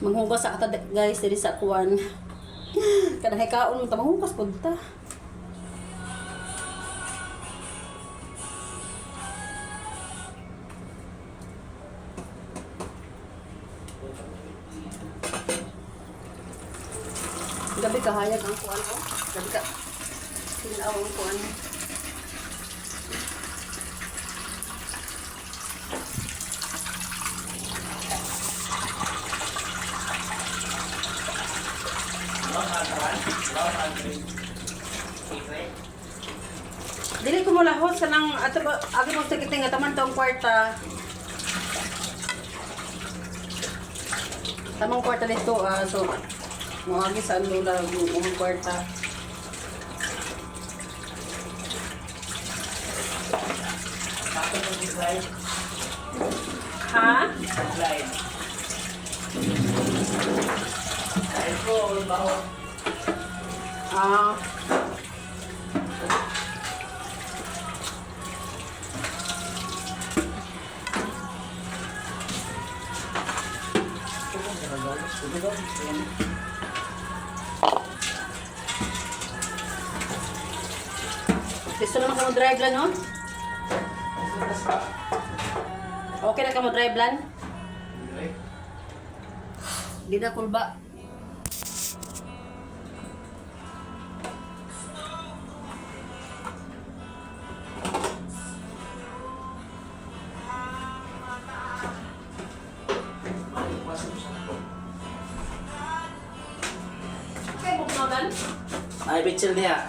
Manghugas sa kata, guys, diri sa kuan. Kanang hikaon mo ta manghugas pud ta. Gabi kahayag ang kuan ko. Gabi ka. Tinaw ang kuan. Dili ko mulahot sa nang ato ba agi mo sa kiting nga taman tong kwarta. Tamang kwarta dito ah, so moagi sa andula yung kwarta. Ha? Ah. Gusto naman ka mo drive lan, no? Okay na ka mo drive lan? Di na kulba. Okay, buknodan. Ay, bitchil niya.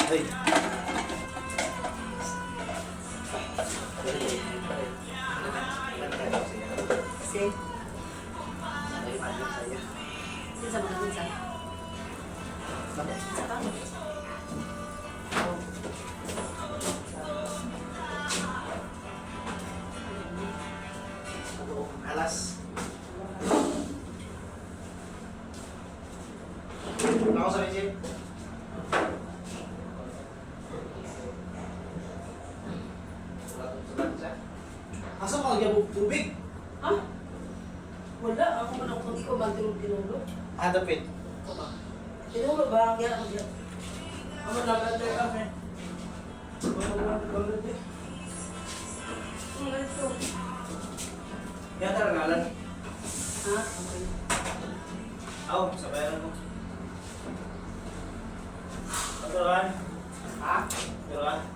Hey. Si. Kinsa man kinsa? Kinsa ka? Alas. Ako sa Richie. Asa ka nagyabog tubig? Ha? Wala, ako man ako ikaw magtinulo tinulo. Ah, dapit. Tinulo ba ang gyud ako diyan? Amo na ba tayo kami? Ang ganito. Yata ang ngalan. Ha? Okay. Aw, sa bayaran mo. Paturan. Ha? Paturan.